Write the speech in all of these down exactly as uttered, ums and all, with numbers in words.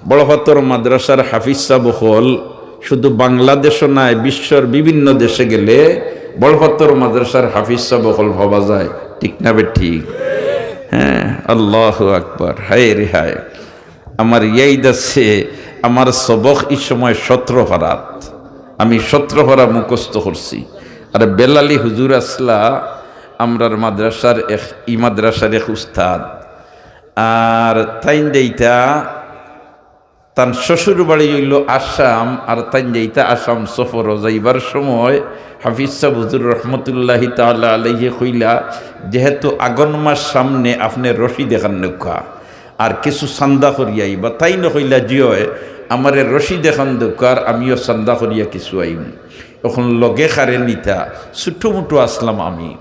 বড়পাথর মাদ্রাসার হাফিজ সাব অকল শুধু বাংলাদেশো নায়, বিশ্বর বিভিন্ন দেশে গেলে বড়পাথর মাদ্রাসার হাফিজ সাব অকল পাওয়া যায়, ঠিক না বে ঠিক? হ্যাঁ, আল্লাহু আকবার। হায় রে হায়, আমার ইয়াদ আছে, আমার সবক ই সময় সতরো পারাত, আমি সতরো পারা মুখস্থ করছি। আর বেলালি হুজুর আছলা আমরার মাদ্রাসার এক, ই মাদ্রাসার এক উস্তাদ, আর তাইন যাইতা, তান শ্বশুর বাড়ি অইলো আসাম, আর তাইন যাইতা আসাম সফরো। যাইবার সময় হাফিজ সাব হুজুর রহমতুল্লাহি তাআলা আলাইহি কইলা, "যেহেতু আগন মাস সামনে, আপনে রশিদ এখান নেউক্কা, আর কিছু চান্দা করিয়া আইবা।" তাইন কইলা, "জি অয়, আমারে রশিদ এখান দেউক্কা, আর আমিও চান্দা করিয়া কিছু আইমু।" অখন লগে কারে নিতা, ছুটুমুটু আছলাম আমি।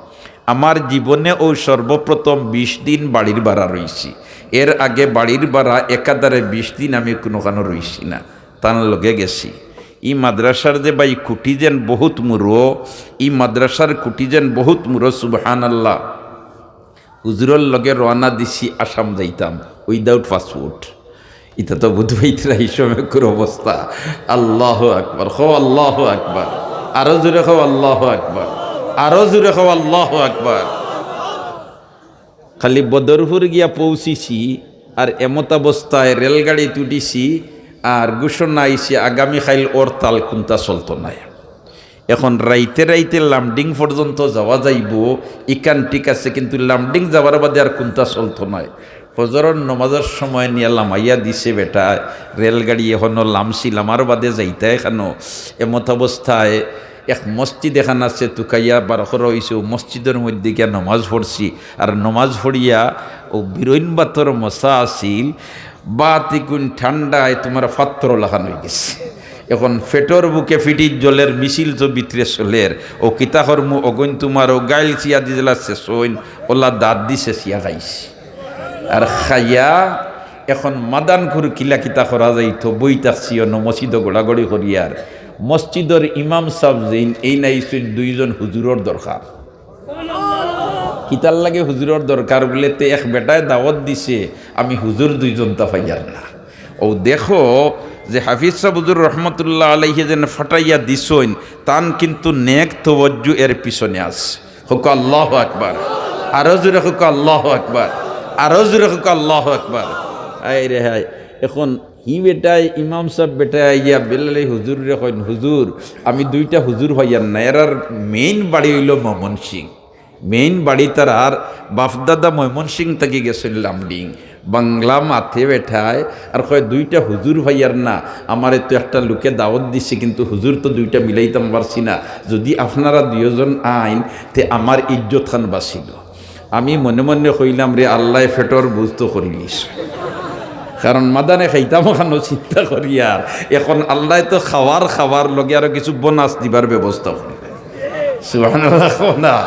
আমার জীবনে অউ সর্বপ্রথম বিশ দিন বাড়ির ভাড়া রইছি। এর আগে বাড়ির ভাড়া একাধারে বিশ দিন আমি কুনুখানো রইছি না, তান লগে গেছি। ই মাদ্রাসার যে ভাই খুঁটি যেন বহুত মুরো, ই মাদ্রাসার খুঁটি যেন বহুত মুরো, সুবহানাল্লাহ। হুজুরর লগে রওয়ানা দিছি আসাম যাইতাম, without passport। ইতা তো বুঝবাইতরা ই সময়কুর অবস্থা। আল্লাহু আকবার, কও আল্লাহু আকবার। আরো জোরে কও আল্লাহু আকবার। আরো জোরে কও আল্লাহু আকবার। খালি বদরপুর গিয়া পৌঁছিছি, আর এমত অবস্থায় রেলগাড়িত উঠিছি, আর ঘোষণা আইছে আগামী কাইল হরতাল, কুন্তা চলতো নায়। এখন রাইতে রাইতে লামডিং পর্যন্ত যাওয়া যাইবো, ইখান ঠিক আছে, কিন্তু লামডিং যাওয়ার বাদে আর কুন্তা চলতো নায়। ফজরর নমাজর সময় নিয়া লামাইয়া দিছে বেটায়, রেলগাড়ি এখনো লামছি, লামার বাদে যাইতা এখানো। এমত অবস্থায় এক মসজিদ এখান আছে, তুকাইয়া বার করা অইছে, অউ মসজিদর মধ্যে গিয়া নমাজ পড়ছি। আর নমাজ পড়িয়া অউ বিরইন ভাতর মশা আছিল, ভাত ইগুন ঠান্ডায় তুমার পাত্র লাখান অইগেছে। এখন পেটর ভুকে ফিটির জ্বলের, মিছিল তো ভিতরে চলের। অউ কিতা করমু, অগুন তুমার অউ গাইল চিয়া দিলা শেষ অইন, অলা দাঁত দি চেচিয়া খাইছি। আর খাইয়া এখন মাদানকুর কিলা কিতা করা যাইতো, বই থাকছি অনো মসজিদো গড়াগড়ি করিয়ার। মসজিদর ইমাম সাব যেইন, এইন আইছইন দুইজন হুজুরর দরকার। কিতার লাগি হুজুরর দরকার বুলে, তে এক বেটায় দাওয়াত দিছে, আমি হুজুর দুইজনতা পাইয়ার না। অউ দেখো যে হাফিজ সাব হুজুর রহমতুল্লাহ আলাইহি যেন ফাটাইয়া দিছইন, তান কিন্তু নেক তওয়াজ্জু এর পিছনে আছে। কউক্কা আল্লাহু আকবার। আরো জোরে কউক্কা আল্লাহু আকবার। আরো জোরে কউক্কা আল্লাহু আকবার। হায় রে হায়, এখন হি বেটায়, ইমাম সাব বেটায় আইয়া বেলালি হুজুররে কইন, "হুজুর, আমি দুইটা হুজুর পাইয়ার না, এরার main বাড়ি অইলো ময়মনসিং।" Main বাড়ি তারার, বাফদাদা ময়মনসিং থাকি গেছইন লামডিং। বাংলা মাতে বেটায়, আর কয়, "দুইটা হুজুর পাইয়ার না, আমারে তো একটা লোকে দাওয়াত দিছে, কিন্তু হুজুর তো দুইটা মিলাইতাম পারছি না। যদি আপনারা দুইজন আইন, তে আমার ইজ্জত খান বাঁচিলো।" আমি মনে মনে কইলাম, "রে আল্লায়, পেটর বুঝ তো করিলিস।" কারণ মাদানে খাইতাম অখানো চিন্তা করিয়ার। এখন আল্লায় তো খাওয়ার, খাওয়ার লগে আরো কিছু bonus দিবার ব্যবস্থা করি। সুবহানাল্লাহ কও না।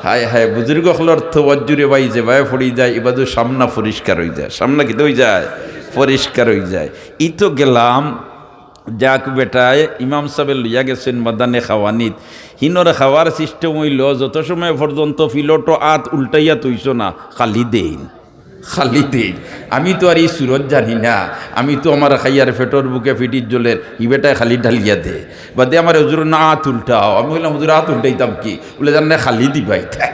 হায় হায়, বুজুর্গ অকলর তওয়াজ্জু রে ভাই, যেবায় পড়ি যায়, ইবাদু সামনা পরিষ্কার অই যায়। সামনা কিতা অই যায়? পরিষ্কার অই যায়। ই তো গেলাম, যাক বেটায়, ইমাম সাবে লইয়া গেছইন মাদানে খাওয়ানিত। হিনর খাওয়ার system অইলো, যত সময় পর্যন্ত প্লেটো আত উল্টাইয়া থইছো না, খালি দেইন। খালি দেইন। আমি তো আর ই সুরত জানি না, আমি তো আমার খাইয়ার পেটর ভুকে ফিটির জ্বলের, ই বেটায় খালি ঢালিয়া দে। বাদে আমার হুজুর না আত উল্টাও, আমি কইলাম, "হুজুর আত উল্টাইতাম কি?" বুলে, "জান না, খালি দিবা ইতা।"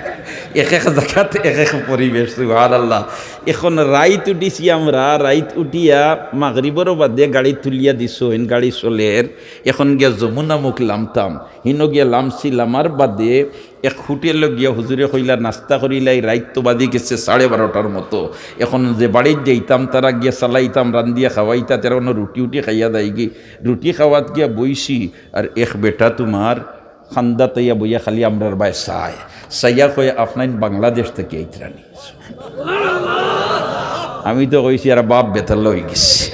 এক এক জাগাত এক এক পরিবেশ, সুবহানাল্লাহ। এখন রাইত উঠিছি আমরা, রাইত উঠিয়া মাগরিবর বাদে গাড়ি তুলিয়া দিছইন, গাড়ি চলের। এখন গিয়া যমুনা মুখ লামতাম, হিনো গিয়া লামছি, লামার বাদে এক হোটেলো গিয়া হুজুরে কইলা, "নাস্তা করিলাই, রাইত তো বাজি গেছে সাড়ে বারোটার মতো। এখন যে বাড়িত যাইতাম, তারা গিয়া চালাইতাম, রান্দিয়া খাওয়াইতা, তারা অনো রুটি উটি খাইয়া যাইগি।" রুটি খাওয়াত গিয়া বইছি, আর এক বেটা তুমার কান্দাত আইয়া বইয়া খালি আমরার বায় চায়। চাইয়া কয়, "আপনাইন বাংলাদেশ থাকি আইতরা নি?" আমি তো কইছি, "আর বাপ বেতাল অই গেছে,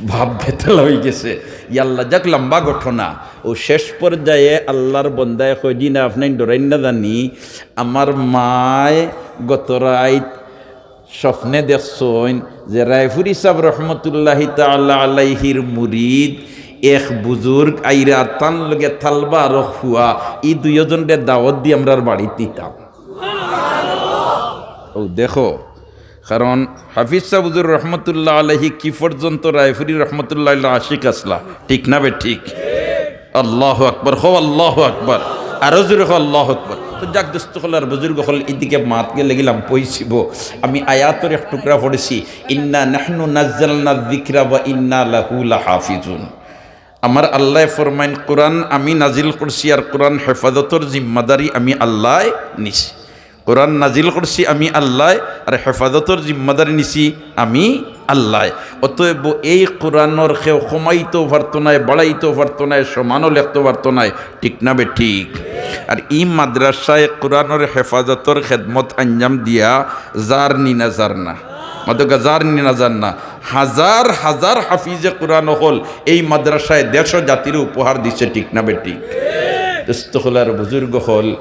বাপ বেতাল অই গেছে।" ইয়াল্লা, যাক, লম্বা ঘটনা। অউ শেষ পর্যায়ে আল্লার বন্দায় কয়, "জি না, আপনাইন ডরাইন না জানি, আমার মায় গত রাইত স্বপ্নে দেখছইন যে রায়পুরি সাব রহমতুল্লাহি তাআলা আলাইহির মুরিদ এক বুজুর্গ আইরা, তান লগে তালবা আর এক ফুয়া, ই দুইওজনরে দাওয়াত দি আমরার বাড়িত নিতাম।" অউ দেখো, কারণ হাফিজ সাব হুজুর রহমতুল্লাহ আলাইহি কি পর্যন্ত রায়পুরি রহমতুল্লাহ আলাইহি আশিক আছলা, ঠিক না বে ঠিক? আল্লাহু আকবার, কও আল্লাহু আকবার, আরো জোরে কও আল্লাহু আকবার। তো যাক দোস্ত অকল আর বুজুর্গ অকল, ইদিকে মাত গেলে গেলাম পইছিব। আমি আয়াতর এক টুকরা পড়ছি, "ইন্না নাহনু নাজ্জালনা যিকরা ওয়া ইন্না লাহু লাহাফিজুন।" আমার আল্লায় ফরমাইন, "কোরআন আমি নাজিল করছি আর কোরআন হেফাজতর জিম্মাদারি আমি আল্লায় নিছি।" কোরআন নাজিল করছি আমি আল্লায়, আর হেফাজতর জিম্মাদারি নিছি আমি আল্লায়। অতএব এই কোরআনর কেউ কমাইতেও পারতো নায়, বাড়াইতেও পারতো নায়, সমানও লেখতে পারতো নায়, ঠিক না বে ঠিক? আর ই মাদ্রাসায় কোরআনর হেফাজতর খেদমত আঞ্জাম দিয়া যার নি না যার না, মাদকা যার নি না যার না, হাজার হাজার হাফিজে কোরআন অকল এই মাদ্রাসায় দেশ ও জাতির উপহার দিছে, ঠিক না বে ঠিক? দোস্ত অকল আর বুজুর্গ অকল,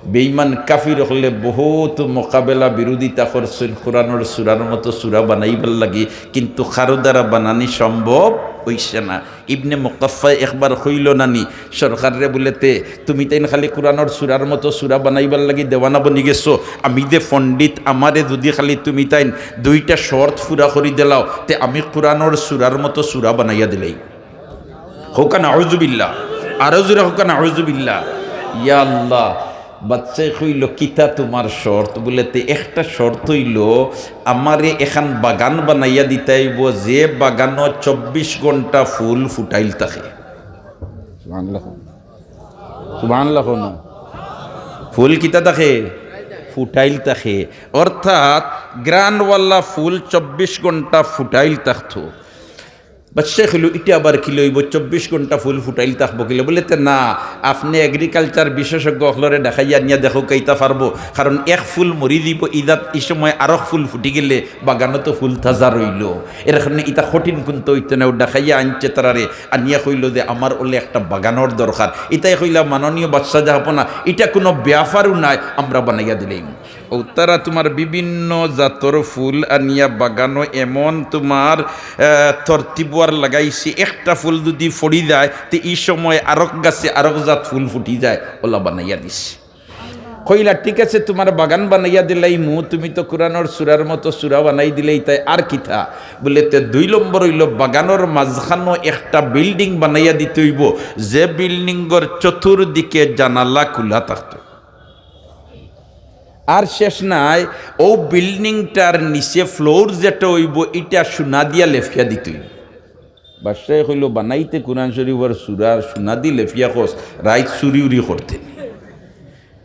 বেঈমান কাফির অকলে বহুত মোকাবেলা বিরোধিতা করছইন কোরআনর সুরার মতো সুরা বানাইবার লাগি, কিন্তু কারো দ্বারা বানানি সম্ভব অইছে না। ইবনে মুকাফফায় একবার কইলো নানি সরকাররে, বুলে, "তে তুমি তাইন খালি কোরআনর সুরার মতো সুরা বানাইবার লাগি দেওয়ানা বনি গেছো, আমি যে পণ্ডিত, আমারে যুদি খালি তুমি তাইন দুইটা শর্ত পুরা করি দিলাও, তে আমি কোরআনর সুরার মতো সুরা বানাইয়া দিলাই।" কউক্কা নাউজুবিল্লাহ, আরো জোরে কউক্কা নাউজুবিল্লাহ। ইয়া আল্লাহ, বাদশায় কইলো, "কিতা তুমার শর্ত?" বুলে, "তে একটা শর্ত অইলো, আমারে এখান বাগান বানাইয়া দিতায় অইবো, যে বাগানো চব্বিশ ঘন্টা ফুল ফুটাইল থাকে।" সুবহানাল্লাহ। সুবহানাল্লাহ কও না। ফুল কিতা থাকে? ফুটাইল থাকে। অর্থাৎ ঘ্রাণওয়ালা ফুল চব্বিশ ঘন্টা ফুটাইল থাকতো। বাদশায় কইলো, "ইটা আবার কিলা অইবো? চব্বিশ ঘন্টা ফুল ফুটাইল থাকবো কিলা?" বুলে, "তে না, আপনে agriculture বিশেষজ্ঞ অকলরে দেখাইয়া আনিয়া দেখউক্কা, ইতা পারবো, কারণ এক ফুল মরি দিবো, ইদাত ই সময় আরক ফুল ফুটি গেলে বাগানো তো ফুল তাজা রইলো, এর কারণে ইতা কঠিন কুন্তা অইতো নায়।" অউ দেখাইয়া আনছে তারারে, আনিয়া কইলো যে, "আমার অলে একটা বাগানর দরকার।" ইতায় কইলা, "মাননীয় বাদশাহ জাহাপনা, ইটা কুনু ব্যাপারউ নায়, আমরা বানাইয়া দিলাইমু।" অউ তারা তুমার বিভিন্ন জাতর ফুল আনিয়া বাগানো এমন তুমার, আহ, তরতিবওয়ার লাগাইছে, একটা ফুল যুদি ফড়ি যায়, তে ই সময় আরক গাছে আরক জাত ফুল ফুটি যায়, অলা বানাইয়া দিছে। কইলা, "ঠিক আছে, তুমার বাগান বানাইয়া দিলাইমু, তুমি তো কোরআনর সুরার মতো সুরা বানাই দিলাইতায়, আর কিতা?" বুলে, "তে দুই নম্বর অইলো, বাগানর মাঝখানো একটা building বানাইয়া দিতে অইবো, যে buildingর চতুর্দিকে জানালা খুলা থাকতো।" আর শেষ নাই, অউ buildingটার নিচে floor যেটা অইবো, ইটা সোনা দিয়া লেপিয়া দিতে অইবো। বাদশায় কইলো, "বানাইতে কোরআন শরীফর সুরা আর সোনা দি লেপিয়া কস, রাইত চুরি উরি করতে নি?"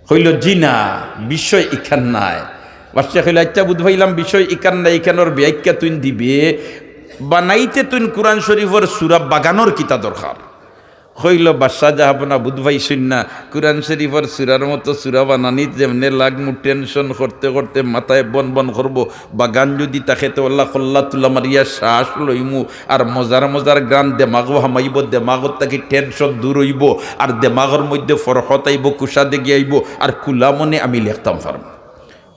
কইলো, "জি না, বিষয় ইখান নায়।" বাদশায় কইলো, "আইচ্ছা, বুঝ পাইলাম বিষয় ইখান নায়, ইখানর ব্যাখ্যা তুইন দিবে, বানাইতে তুইন কোরআন শরীফর সুরা বাগানর কিতা দরকার?" কইলো, "বাদশাহ জাহাপনা, বুঝ পাইছইন না, কোরআন শরীফর সুরার মতো সুরা বানানিত যেমনে লাগমু, tension করতে করতে মাথায় বন বন করবো, বাগান যুদি থাকে তে অলা কল্লা তুলা মারিয়া শ্বাস লইমু, আর মজার মজার গান দেমাগো হামাইবো, দেমাগর থাকি tension দূর অইবো, আর দেমাগর মধ্যে ফরহত আইবো, কুশাদগি আইবো, আর খুলা মনে আমি লেখতাম পারমু।"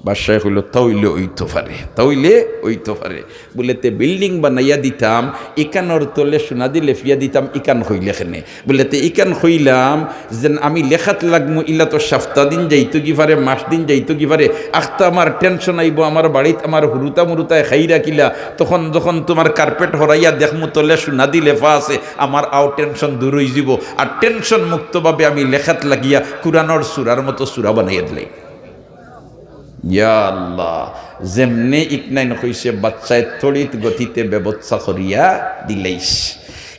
বাদশায় কইলো, "তা অইলে অইতো পারে, তা অইলে অইতো পারে।" বুলে, "তে building বানাইয়া দিতাম, ইখানর তলে সোনা দি লেপিয়া দিতাম, ইখান কইলে কেনে?" বুলে, "তে ইখান কইলাম যেন আমি লেখাত লাগমু, ইলা তো সাপ্তা দিন যাইতোগি পারে, মাস দিন যাইতোগি পারে, আখতা আমার tension আইবো, আমার বাড়িত আমার হুরুতা মুরুতায় খাইরা কিলা, তখন যখন তুমার carpet হরাইয়া দেখমু তলে সোনা দি লেপা আছে, আমার আও tension দূর অইযিবো, আর tension মুক্তভাবে আমি লেখাত লাগিয়া কোরআনর সুরার মতো সুরা বানাইয়া দিলাই।" ইয়া আল্লাহ, যেমনে ইকনাইন কইছে, বাদশায় তড়িৎ গতিতে ব্যবস্থা করিয়া দিলাইছে।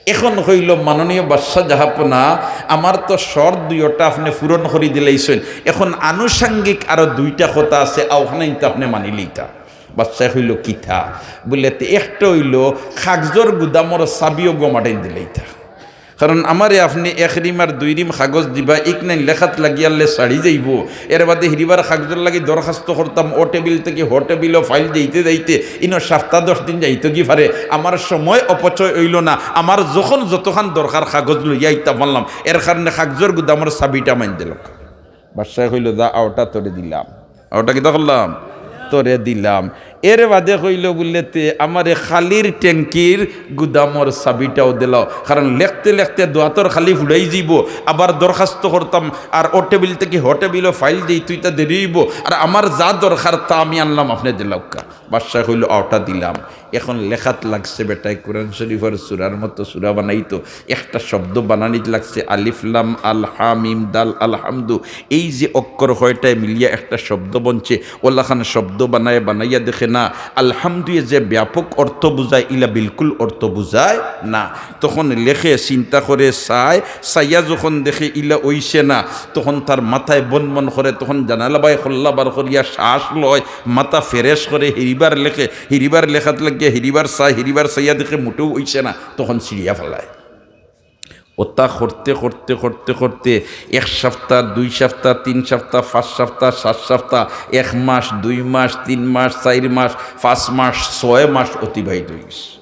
এখন কইলো, "মাননীয় বাদশাহ জাহাপনা, আমার তো শর্ত দুইওটা আপনে পূরণ করি দিলাইছইন, এখন আনুষঙ্গিক আরো দুইটা কথা আছে, অখান তো আপনে মানিলিতা।" বাদশায় কইলো, "কিতা?" বুলে, "তে একটা অইলো, কাগজর গুদামর চাবিও গমাটাইন দিলাইতা।" কারণ আমারে আপনে এক রিম আর দুই রিম কাগজ দিবা, ইকনাইন লেখাত লাগিয়ালে ছাড়ি যাইবো। এর বাদে হিরিবার কাগজর লাগি দরখাস্ত করতাম, অ টেবিল থাকি হ টেবিলো ফাইল যাইতে যাইতে ইনো সাপ্তা দশ দিন যাইতোগি পারে। আমার সময় অপচয় অইলো না, আমার যখন যতখান দরকার কাগজ লইয়া আইতা পারলাম। এর কারণে কাগজর গুদামর চাবিটা মাইন দিলাউক্কা। বাদশায় কইলো, "যা, অউটা তোরে দিলাম।" অউটা কিতা করলাম? তোরে দিলাম। এর বাদে কইল বুলে, "তে আমারে খালির ট্যাঙ্কির গুদামর চাবিটাও দিলাও, কারণ লেখতে লেখতে দোয়াতর খালি ফুড়াই যাইব, আবার দরখাস্ত করতাম, আর ও টেবিল থাকি হ টেবিলও ফাইল দিতে ইতা দেরি অইব, আর আমার যা দরকার তা আমি আনলাম, আপনে দিলাউক্কা।" বাদশায় কইল, "অউটা দিলাম।" এখন লেখাত লাগছে বেটায় কোরআন শরীফর সূরার মতো সূরা বানাইতো, একটা শব্দ বানানিত লাগছে, আলিফ লাম আল হা মিম দাল আল হামদু। এই যে অক্ষর কয়টায় মিলিয়া একটা শব্দ বনছে, অলাখান শব্দ বানায় বানাইয়া দেখে না, আলহামদুয়ে যে ব্যাপক অর্থ বুঝায়, ইলা বিলকুল অর্থ বুঝায় না। তখন লেখে, চিন্তা করে, চায়, চাইয়া যখন দেখে ইলা অইছে না, তখন তার মাথায় বনবন করে, তখন জানালা বায় খল্লা বার করিয়া শ্বাস লয়, মাথা ফ্রেশ করে, হিরিবার লেখে, হিরিবার লেখাত লাগিয়া, হিরিবার চায়, হিরিবার চাইয়া দেখে মুটেও অইছে না, তখন ছিড়িয়া ফালায়। অতা করতে করতে করতে করতে এক সপ্তাহ, দুই সপ্তাহ, তিন সপ্তাহ, পাঁচ সপ্তাহ, সাত সপ্তাহ, এক মাস, দুই মাস, তিন মাস, চাইর মাস, পাঁচ মাস, ছয় মাস অতিবাহিত অইগেছে।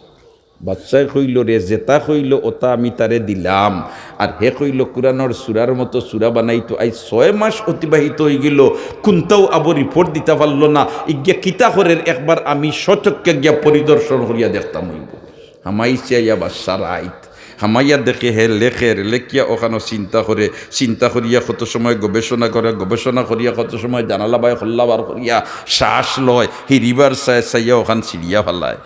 বাদশায় কইল, "রে, যেতা কইল অতা আমি তারে দিলাম।" আর হে কইল, "কোরআনর সূরার মতো সূরা বানাইতো।" আইজ ছয় মাস অতিবাহিত অইগেল, কুন্তাউ আবো রিপোর্ট দিতা পারলো না। ইগিয়া কিতা করের, একবার আমি স্বচক্ষে গিয়া পরিদর্শন করিয়া দেখতাম অইব। হামাইছে আইয়া বাদশার আইত, হামাইয়া দেখে হে লেখের, লেখিয়া অখানো চিন্তা করে, চিন্তা করিয়া কত সময় গবেষণা করে, গবেষণা করিয়া কত সময় জানালা বায় খল্লা বার করিয়া শ্বাস লয়, হিরিবার চায়, চাইয়া অখান ছিড়িয়া ফালায়।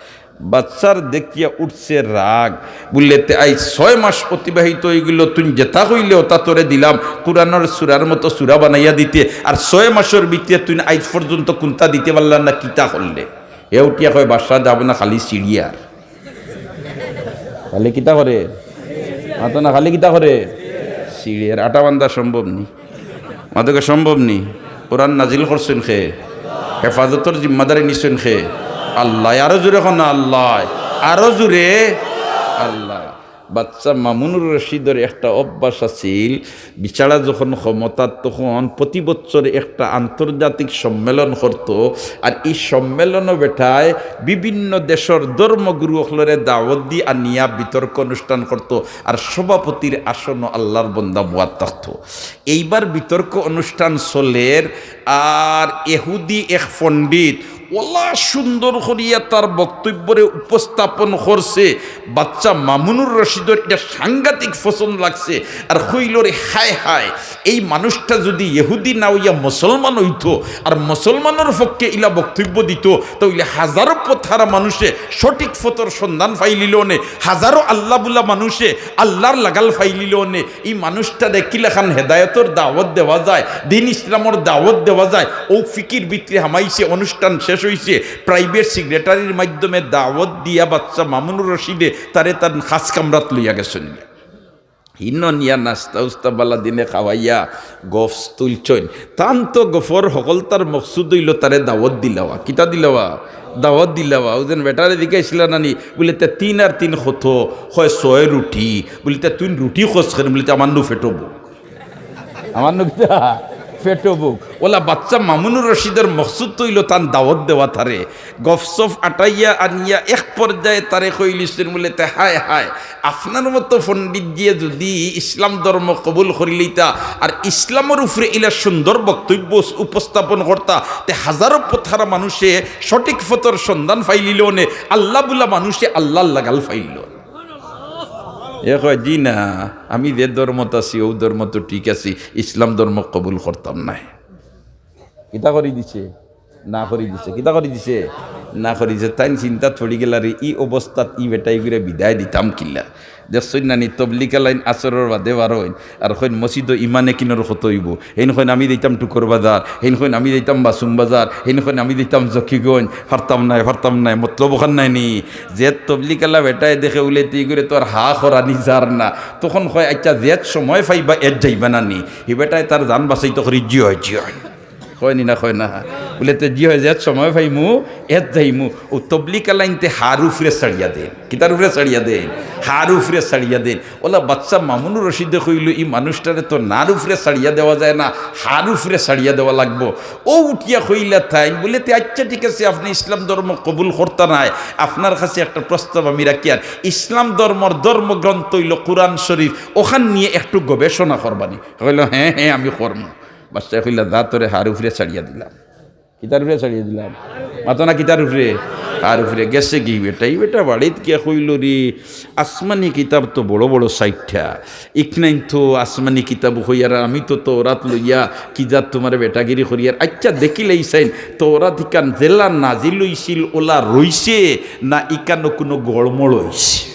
বাদশার দেখিয়া উঠছে রাগ, বুলে, "তে আইজ ছয় মাস অতিবাহিত অইগেল, তুইন যেতা কইলে অতা তোরে দিলাম, কোরআনর সূরার মতো সূরা বানাইয়া দিতে, আর ছয় মাসর ভিতরে তুইন আইজ পর্যন্ত কুন্তা দিতে পারলা না, কিতা করলে?" হে উঠিয়া কয়, "বাদশা, যাইব না, খালি ছিড়িয়ার।" খালি কিতা করে? মাতো না, খালি কিতা করে? ছিড়িয়ার। আটা বান্ধা সম্ভব নি? মাতোক্কা সম্ভব নি? কোরআন নাজিল করছইন কে? হেফাজতর জিম্মাদারি নিছইন কে? আল্লায়। আরো জোরে কও না, আল্লায়। আরো জোরে, আল্লায়। বাদশা মামুনুর রশিদর একটা অভ্যাস আছিল, বিচারা যখন ক্ষমতাত, তখন প্রতি বছর একটা আন্তর্জাতিক সম্মেলন করতো। আর ই সম্মেলনও বেটায় বিভিন্ন দেশর ধর্মগুরু অকলরে দাওয়াত দি আনিয়া বিতর্ক অনুষ্ঠান করতো। আর সভাপতির আসনও আল্লার বন্দা বওয়াত থাকতো। এইবার বিতর্ক অনুষ্ঠান চলের, আর এহুদি এক পণ্ডিত অলা সুন্দর করিয়া তার বক্তব্যরে উপস্থাপন করছে। বাদশা মামুনুর রশিদর ইটা সাংঘাতিক পছন্দ লাগছে। আর কইল, "রে হায় হায়, এই মানুষটা যদি ইহুদি না অইয়া মুসলমান অইতো, আর মুসলমানর পক্ষে ইলা বক্তব্য দিতো, তাইলে হাজারো পথহারা মানুষে সঠিক পথর সন্ধান পাইলিলো অনে, হাজারো আল্লা বুলা মানুষে আল্লার লাগাল পাইলিলো অনে।" ই মানুষটারে কিলাখান হেদায়তর দাওয়াত দেওয়া যায়, দিন ইসলামর দাওয়াত দেওয়া যায়। অউ ফিকির ভিতরে হামাইছে, অনুষ্ঠান শেষ অইছে, প্রাইভেট সেক্রেটারির মাধ্যমে দাওয়াত দিয়া বাদশা মামুনুর রশিদে তারে তান খাস কামরাত লইয়া গেছইন। হিনো নিয়া নাস্তা উস্তা বালা দিনে খাওয়াইয়া গফ তুলছইন। তান তো গফর হকলতার মকসুদ অইলো তারে দাওয়াত দিলাওয়া। কিতা দিলাওয়া? দাওয়াত দিলাওয়া। অউ যেন বেটারে জিকাইছিলা নানি, বুলে, "তে তিন আর তিন কত?" কয়, "ছয় রুটি।" বুলে, "তে তুইন রুটি খোঁজ করেন?" বুলে, "তে আমার নু পেটো ভুক।" আমার নু কিতা? পেটো ভুক। অলা বাদশা মামুনুর রশিদর মকসুদ তো অইলো তান দাওয়াত দেওয়া তারে। গফসফ আটাইয়া আনিয়া এক পর্যায়ে তারে কইলিছইন বুলে, "তে হায় হায়, আপনার মতো পণ্ডিত দিয়া যদি ইসলাম ধর্ম কবুল করিলিতা, আর ইসলামর উপরে ইলা সুন্দর বক্তব্য উপস্থাপন করতা, তে হাজারো পথহারা মানুষে সঠিক পথর সন্ধান পাইলিলো অনে, আল্লা বুলা মানুষে আল্লার লাগাল পাইলিলো অনে।" এ কয়, "জি না, আমি যে ধর্মত আছি, অউ ধর্মত ঠিক আছি, ইসলাম ধর্ম কবুল করতাম নায়।" কিতা করি দিছে? না করি দিছে। কিতা করি দিছে? না করি দিছে। তাইন চিন্তাত পড়ি গেলা রে, ই অবস্থাত ই বেটাইগুরে বিদায় দিতাম কিলা? দেখছইন নানি, তবলিগালাইন আসরর বাদে বারইন, আর কইন, "মসজিদো ইমান একিনর কত অইবো?" হেইন কইন, "আমি যাইতাম টুকর বাজার।" হেইন কইন, "আমি যাইতাম বাসুম বাজার।" হেইন কইন, "আমি যাইতাম জকিগঞ্জ।" পারতাম নায়, পারতাম নায়, মতলব অখান নায় নি। যে তবলিগালা বেটায় দেখে উলে, তে ইগুরে তো আর হা করানি যার না। তখন কয়, "আইচ্ছা, যেত সময় পাইবা, এত যাইবা না নি?" হি বেটায় তার জান বাচাইতো করি, "জি অয়, জি অয়।" কয় নি না, কয় না? বুলে, "তে জি অয়, যেত সময় পাইমু, এত যাইমু।" অউ তবলিগালাইন্তে হার উপরে ছাড়িয়া দেইন। কিতার উপরে ছাড়িয়া দেইন? হার উপরে ছাড়িয়া দেইন। অলা বাদশা মামুনুর রশিদে কইলো, "ই মানুষটারে তো নার উপরে ছাড়িয়া দেওয়া যায় না, হার উপরে ছাড়িয়া দেওয়া লাগবো।" অউ উঠিয়া কইলা তাইন, বুলে, "তে আইচ্ছা, ঠিক আছে, আপনে ইসলাম ধর্ম কবুল করতা নায়, আপনার কাছে একটা প্রস্তাব আমি রাখিয়ার, ইসলাম ধর্মর ধর্মগ্রন্থ অইলো কোরআন শরীফ, অখান নিয়া একটু গবেষণা করবানি।" কইলো, "হে, হে, আমি করমু।" বাদশায় কইলা, "যা, তোরে হার উপরে ছাড়িয়া দিলাম।" কিতার উপরে ছাড়িয়া দিলাম? মাতো না কিতার উপরে? আর উপরে গেছে কি বেটা? ই বেটা বাড়িত গিয়া কইল রে, আসমানি কিতাব তো বড় বড় চাইরটা, ইখানাইন তো আসমানি কিতাব কইয়ার, আমি তো তওরাত লইয়া কি জাত তুমারে বেটাগিরি করিয়ার। আইচ্ছা, দেখিলাইছাইন, তওরাত ইখান যেলা নাজিল অইছিল ওলা রইছে, না ইখানো কুনু গড়মড় অইছে?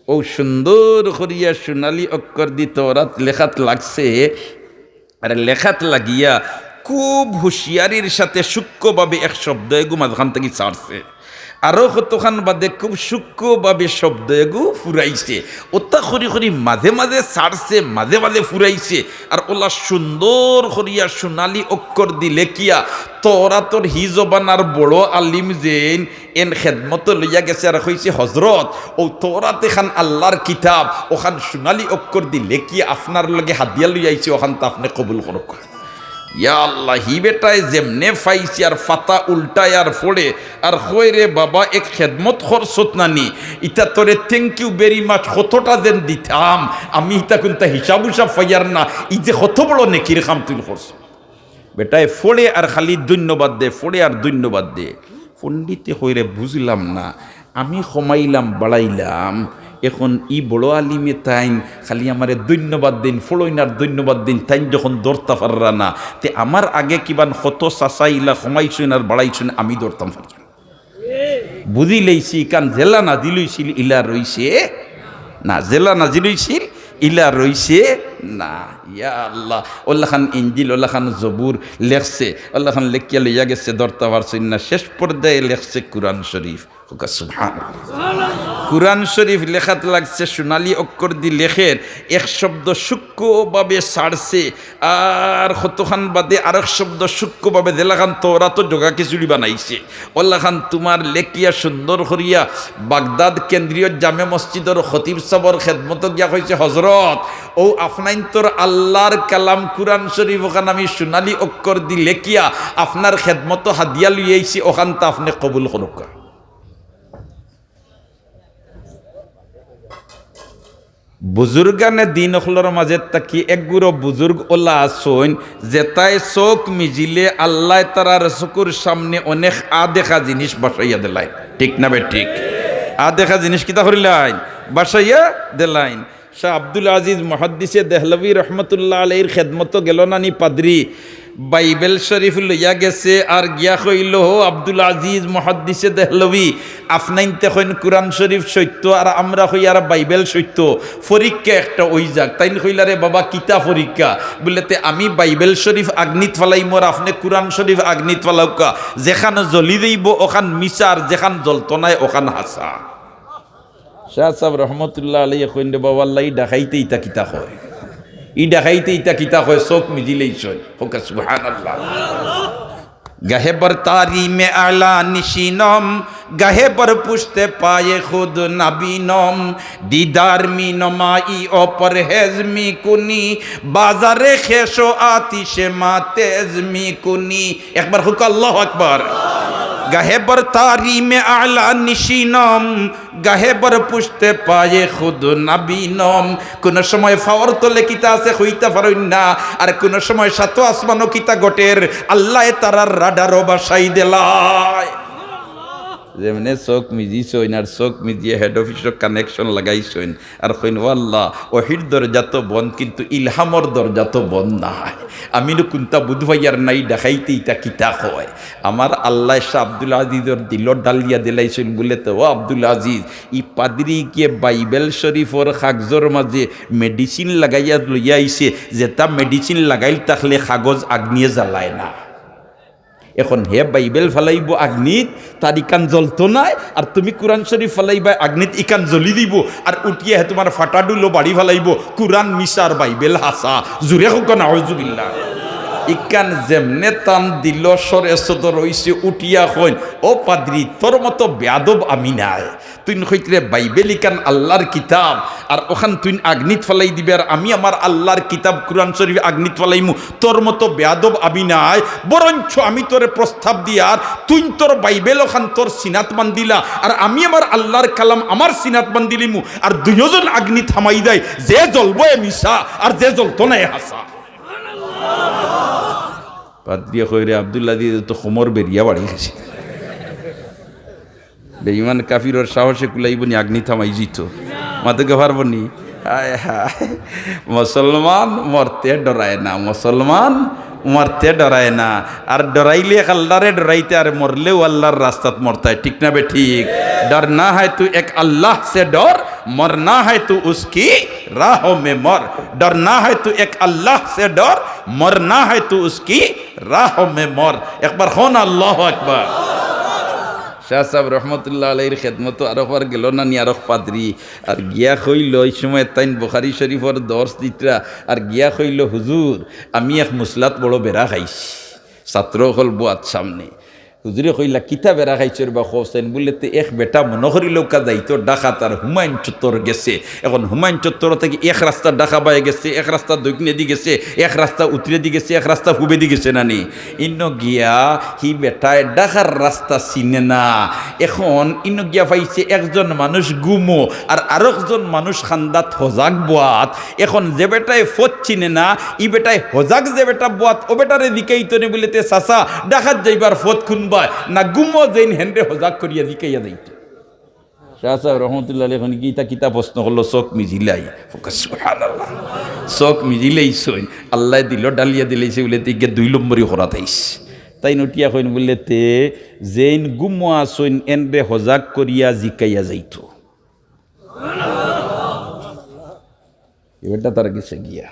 অউ সুন্দর করিয়া সোনালী অক্ষর দি তওরাত লেখাত লাগছে। আর লেখাত লাগিয়া খুব হুঁশিয়ারির সাথে সূক্ষ্মভাবে এক শব্দ এগু মাঝখান থাকি ছাড়ছে। আরো কতখান বাদে খুব সূক্ষ্মভাবে শব্দ এগু ফুরাইছে। ওটা করি করি মাঝে মাঝে ছাড়ছে, মাঝে মাঝে ফুরাইছে। আর ওলা সুন্দর করিয়া সোনালী অক্ষর দি লেখিয়া তওরাতর হি জমানার বড় আলিম যেইন এন খেদমতো লইয়া গেছে আর কইছে, "হজরত, অউ তওরাত এখান আল্লার কিতাব, ওখান সোনালী অক্ষর দি লেখিয়া আপনার লগে হাদিয়া লইয়া আইছি, ওখান তো আপনে কবুল করউক্কা।" ইয়া আল্লাহ, হি বেটায় যেমনে পাইছে আর পাতা উল্টায় আর পড়ে আর কয়, "রে বাবা, এক খেদমত করছত নানি, ইতা তোরে thank you very much, কতটা যেন দিতাম, আমি ইতা কুনতা হিসাব উসাব পাইয়ার না, ই যে কত বড় নেকির কাম তুই করছত।" বেটায় পড়ে আর খালি ধন্যবাদ দে, পড়ে আর ধন্যবাদ দে। পণ্ডিতে কইরে, "বুঝলাম না, আমি কমাইলাম, বাড়াইলাম, এখন ই বড় আলিমে তাইন খালি আমারে ধন্যবাদ দেইন, পড়ইন আর ধন্যবাদ দেইন, তাইন যখন ধরতা পাররা না, তে আমার আগে কিবান কত চাচা ইলা কমাইছইন আর বাড়াইছইন, আমি ধরতাম পারি না।" বুঝিলাইছি, ইখান যেলা নাজিল অইছিল, ইলা রইছে না, যেলা নাজিল অইছিল, ইলা রইছে না। ইয়া আল্লাহ, ওলাখান ইঞ্জিল, ওলাখান জবুর লেখছে, ওলাখান লেখিয়া লইয়া গেছে, ধরতা পারছইন না। শেষ পর্যায়ে লেখছে কুরআন শরীফ। কউক্কা সুবহানাল্লাহ। কুরআন শরীফ লেখাত লাগছে, সোনালী অক্ষর দি লেখের, এক শব্দ সূক্ষ্মভাবে ছাড়ছে, আর কতখান বাদে আরেক শব্দ সূক্ষ্মভাবে যেলাখান তওরাতো জগা খিচুড়ি বানাইছে, ওলাখান তুমার লেখিয়া সুন্দর করিয়া বাগদাদ কেন্দ্রীয় জামে মসজিদর খতিব সাবর খেদমতো গিয়া কইছে, "হজরত, অউ আপনাইন্তর আল্লার কালাম কুরআন শরীফ ওখান আমি সোনালী অক্ষর দি লেখিয়া আপনার খেদমতো হাদিয়া লইয়া আইছি, ওখান তো আপনে কবুল করউক্কা।" বুজুর্গানে দিন অকলর মাঝে থাকি একগুরো বুজুর্গ ওলা আছইন, যেতায় চউখ মিজিলে আল্লায় তারার চকুর সামনে অনেক আদেখা জিনিস বাসাইয়া দিলাইন। ঠিক না বে ঠিক? আদেখা জিনিস কিতা করিলাইন? বাসাইয়া দিলাইন। শাহ আব্দুল আজিজ মুহাদ্দিসে দেহলভী রহমতুল্লাহ আলাইহির খেদমতো গেল নানি পাদ্রি, বাইবেল শরীফ লইয়া গেছে আর গিয়া কইল, "হো আব্দুল আজিজ মুহাদ্দিসে দেহলভী, আপনাইন্তে কইন কুরআন শরীফ সত্য আর আমরা কইয়ার বাইবেল সত্য, পরীক্ষা একটা অই যাক।" তাইন কইলা, "রে বাবা, কিতা পরীক্ষা?" বুলে, "তে আমি বাইবেল শরীফ আগনিত ফালাইমু আর আপনে কুরআন শরীফ আগনিত ফালাউক্কা, যেখান জ্বলি যাইবো ওখান মিছা আর যেখান জ্বলতো নায় ওখান হাছা।" শাহ সাব রহমতুল্লাহ আলাইহি কইন, "রে বাবা, আল্লাহ, ই ডাকাইতে ইতা কিতা কয়? ই ডাকাইতে ইতা কিতা কয়? চউখ মিজিলাইছইন।" কউক্কা সুবহানাল্লাহ। گہے بر تاری میں اعلیٰ نشینم، گہے بر پشت پای خود نبینم، دیدار می‌نمایی و پرہیز می‌کنی، بازار خویش و آتش ما تیز می‌کنی۔ একবার কউক্কা আল্লাহু আকবার। گہے بر تاری میں اعلیٰ نشینم، گہے بر پشت پای خود نبینم۔ কুনু সময় পাওর তলে কিতা আছে কইতা পারইন না, আর কুনু সময় সাত আসমানো কিতা ঘটের আল্লায় তারার রাডারো বাসাই দিলায়। যেমনে চউখ মিজিছইন আর চউখ মিজিয়া হেড অফিসো কানেকশন লাগাইছইন, আর কইন, "ও আল্লাহ, ওহির দরজা তো বন্ধ, কিন্তু ইলহামর দরজা তো বন্ধ নায়। আমি নু কুন্তা বুঝ পাইয়ার না, ই ডাকাইতে ইতা কিতা কয়?" আমার আল্লায় শাহ আব্দুল আজিজর দিলো ডালিয়া দিলাইছইন বুলে তো, ও আব্দুল আজিজ, ই পাদ্রি গিয়া বাইবেল শরীফর কাগজর মাঝে মেডিসিন লাগাইয়া লইয়া আইছে, যেটা মেডিসিন লাগাইল থাকলে কাগজ আগনিয়ে জ্বালায় না। এখন হে বাইবেল ফালাইবো আগনিত, তার ইখান জ্বলতো নায়, আর তুমি কুরআন শরীফ ফালাইবায় আগনিত, ইখান জ্বলি দিবো, আর উঠিয়া হে তুমার ফাটা ডুলো বাড়ি ফালাইবো, কুরআন মিছা আর বাইবেল হাছা। জুরে কউক্কা নাউজুবিল্লাহ। ইখান যেমনে তান দিলো সরে সদর অইছে, উঠিয়া কইন, "ও পাদ্রি, তোর মতো বেয়াদব আমি নায়।" তুইন কইতরে বাইবেল ইখান আল্লার কিতাব, আর ওখান তুইন আগনিত ফালাই দিবে, আর আমি আমার আল্লার কিতাব কুরআন শরীফ আগনিত ফালাইমু। তোর মতো বেয়াদব আমি নায়, বরঞ্চ আমি তোরে প্রস্তাব দিয়ার, তুইন তোর বাইবেল ওখান তোর সিনাত বান্ধিলা, আর আমি আমার আল্লার কালাম আমার সিনাত বান্ধিলিমু, আর দুইওজন আগনিত হামাই দেয়, যে জ্বলবো এ মিছা, আর যে জ্বলতো নায় এ হাছা। পাদ্রিয়ে কইরে, "আব্দুল আজিজ তো কোমর বেরিয়া বাড়ি গেছে।" বেঈমান কাফিরর সাহসে কুলাইবো নি, আগ্নি থামাই যিত। মাতুক্কা পারবো নি? হায় হায়। মুসলমান মরতে ডরায় না, মুসলমান মরতে ডরায় না। আর ডরাইলে এক আল্লাহরে ডরাইতে, আর মরলেও আল্লাহর রাস্তাত মরতায়, ঠিক না বে ঠিক? डरना है तो एक अल्लाह से डर, मरना है तो उसकी राहों में मर। डरना है तो एक अल्लाह से डर, मरना है तो उसकी राहों में मर। একবার কউক্কা আল্লাহু আকবার। শাহ সাব রহমতুল্লাহ আলাইহির খেদমতো আরকবার গেল না নি আরক পাদ্রি, আর গিয়া কইল, ওই সময় তাইন বুখারী শরীফর দর্শ দিতরা, আর গিয়া কইল, "হুজুর, আমি এক মুসলাত বড় বেড়া খাইছি।" ছাত্র অকল বওয়াত সামনে। হুজুরে কইলা, "কিতা বেড়া খাইছরে বা কওছাইন?" বুলে, "তে এক বেটা মনো করিলউক্কা যাইতো ঢাকাত, আর হুমায়ুন চত্বর গেছে। এখন হুমায়ুন চত্বর থাকি এক রাস্তা ঢাকা বায় গেছে, এক রাস্তা দক্ষিণেদি গেছে, এক রাস্তা উত্তরেদি গেছে, এক রাস্তা পূবেদি গেছে না নি?" ইনো গিয়া হি বেটায় ঢাকার রাস্তা চিনে না। এখন ইনো গিয়া পাইছে একজন মানুষ ঘুমো, আর আরকজন মানুষ কান্দাত হজাগ বওয়াত। এখন যে বেটায় পথ চিনে না, ই বেটায় হজাগ যে বেটা বওয়াত, অউ বেটারে জিকাইতো নে বুলে, "তে চাচা, ঢাকাত যাইবার পথ কুনবায়?" না ঘুমো যেইন হেনরে হজাগ করিয়া জিকাইয়া যাইতো। শাহ সাব রহমতুল্লাহ আলাইহি কইন, "কিতা, কিতা প্রশ্ন করলো?" চউখ মিজিলাই। সুবহানাল্লাহ। চউখ মিজিলাইছইন। আল্লায় দিলো ঢালিয়া দিলাইছে বুলে, তে ইগে দুই নম্বরি করাত আইছে। তাইন উঠিয়া কইন বুলে, "তে যেইন ঘুমো আছইন, এনরে হজাগ করিয়া জিকাইয়া যাইতো।" এবারটা তার গেছে গিয়া।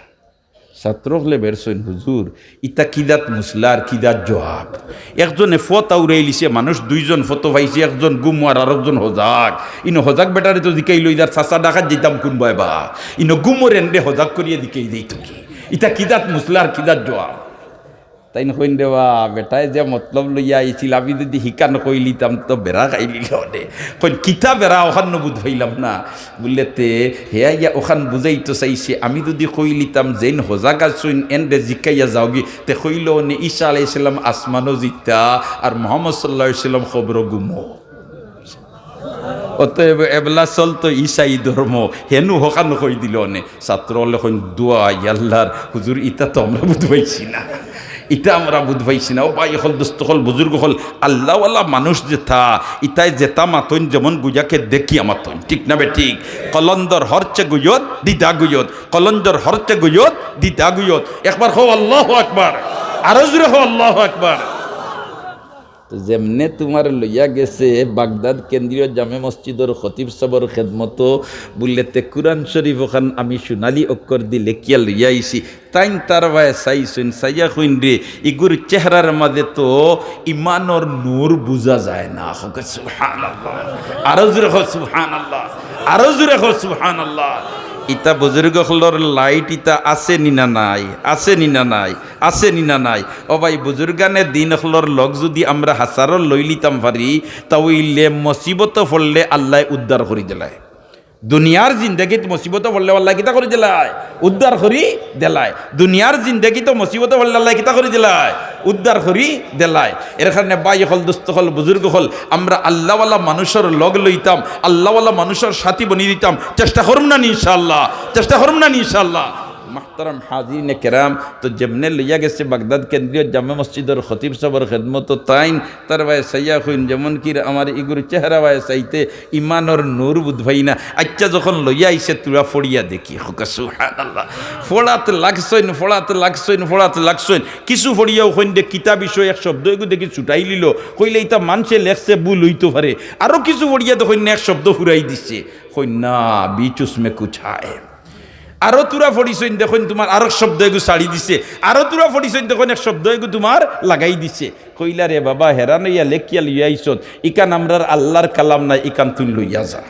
ছাত্র অকলে বেরছইন, "হুজুর, ইতা কি জাত মুসলা আর কি জাত জওয়াব? একজনে পথ আউরাইলিছে, মানুষ দুইজন পথো পাইছে, একজন ঘুমো আর আরকজন হজাগ। ইনো হজাগ বেটারে তো জিকাইলো, ইদার চাচা ঢাকাত যাইতাম কুনবায় বা? ইনো ঘুমোর এনরে হজাগ করিয়া জিকাই যাইতো কি? ইতা কি জাত মুসলা আর কি জাত জওয়াব?" তাইন কইন, "রে বা, বেটায় যে মতলব লইয়া আইছিল, আমি যুদি হিখান কইলিতাম তো বেড়া খাইলিলো নে।" কইন, "কিতা বেড়া, অখান নু বুঝ পাইলাম না।" বুলে, "তে হে আইয়া অখান বুঝাইতো চাইছে, আমি যুদি কইলিতাম যেইন হজাগ আছইন এনরে জিকাইয়া যাওগি, তে কইলো নে ঈসা আলাইহিস সালাম আসমানো যিতা আর মুহাম্মদ সাল্লাল্লাহু আলাইহি ওয়াসাল্লাম কবরো ঘুমো।" অতএব এবলা চলতো ইসাই ধর্ম, হেনু হখান কই দিলো নে। ছাত্র অকলে কইন, "দোয়াই আল্লাহর, হুজুর, ইতা তো আমরা বুঝ পাইছি না, ইতা আমরা বুঝ পাইছি না।" ও ভাই অকল, দোস্ত অকল, বুজুর্গ অকল, আল্লাহওয়ালা মানুষ যেতা, ইতায় যেতা মাতইন যেমন গুজাকে দেখিয়া মাতইন, ঠিক না বে ঠিক? কলন্দর হরচে গুজত, দিদা গুজত, কলন্দর হরচে গুজত, দিদা গুজত। একবার কও আল্লাহু আকবার, আরো জোরে কও আল্লাহু আকবার। তো যেমনে তুমার লইয়া গেছে বাগদাদ কেন্দ্রীয় জামে মসজিদর খতিব সাবর খেদমতো, বুলে তে কুরআন শরীফ অখান আমি সোনালী অক্ষর দি লেখিয়া লইয়া আইছি। তাইন তার বায় চাইছইন, চাইয়া কইন রে, ইগুর চেহারার মাঝে তো ইমানর নূর বুঝা যায় না। কও সুবহানাল্লাহ। আরো জোরে কও সুবহানাল্লাহ। আরো জোরে কও সুবহানাল্লাহ। ইতা বুজুর্গ অকলর লাইট ইতা আছে নি না নাই? আছে নি না নাই? আছে নি না নাই? ও ভাই, বুজুর্গানে দিন অকলর লগ যুদি আমরা হাছারো লইলিতাম পারি, তা অইলে মুসিবতো পড়লে আল্লায় উদ্ধার করি দিলায়। দুনিয়ার জিন্দেগিত মুসিবতো পড়লে আল্লায় কিতা করি দিলায়? উদ্ধার করি দিলায়। দুনিয়ার জিন্দেগিত মুসিবতো পড়লে আল্লায় কিতা করি দিলায়? উদ্ধার করি দিলায়। এর কারণে ভাই অকল, দোস্ত অকল, বুজুর্গ অকল, আমরা আল্লাহওয়ালা মানুষর লগ লইতাম, আল্লাহওয়ালা মানুষর সাথী বনি দিতাম। চেষ্টা করমু না নি ইনশাআল্লাহ? চেষ্টা করমু না নি ইনশাআল্লাহ? মুহতারাম হাজিরিনে কেরাম, তো যেমনে লইয়া গেছে বাগদাদ কেন্দ্রীয় জামে মসজিদর খতিব সাবর খেদমতো, তাইন তার বায় চাইয়া কইন, যেমন কি আমার ইগুর চেহারা বায় চাইতে ইমানর নূর বুঝ পাই না। আইচ্ছা, যখন লইয়া আইছে, থুড়া পড়িয়া দেখি। কও সুবহানাল্লাহ। পড়াত লাগছইন, পড়াত লাগছইন, পড়াত লাগছইন। কিছু পড়িয়াও কইন দে কিতা বিষয়, এক শব্দ এগু দেখি ছুটাইলিলো। কইলে ইতা মানষে লেখছে, ভুল অইতো পারে। আরো কিছু পড়িয়া দেখইন না, এক শব্দ ফুরাই দিছে। কইন না, বিচ উসমে কুছ হায়। আরো থুড়া পড়িছইন দেখইন তুমার আরক শব্দ এগু ছাড়ি দিছে, আরো থুড়া পড়িছইন দেখইন এক শব্দ এগু তুমার লাগাই দিছে। কইলা, "রে বাবা, হেরান অইয়া লেখিয়া লইয়া আইছত, ইখান আমরার আল্লাহর কালাম নায়, ইখান তুই লইয়া যা।"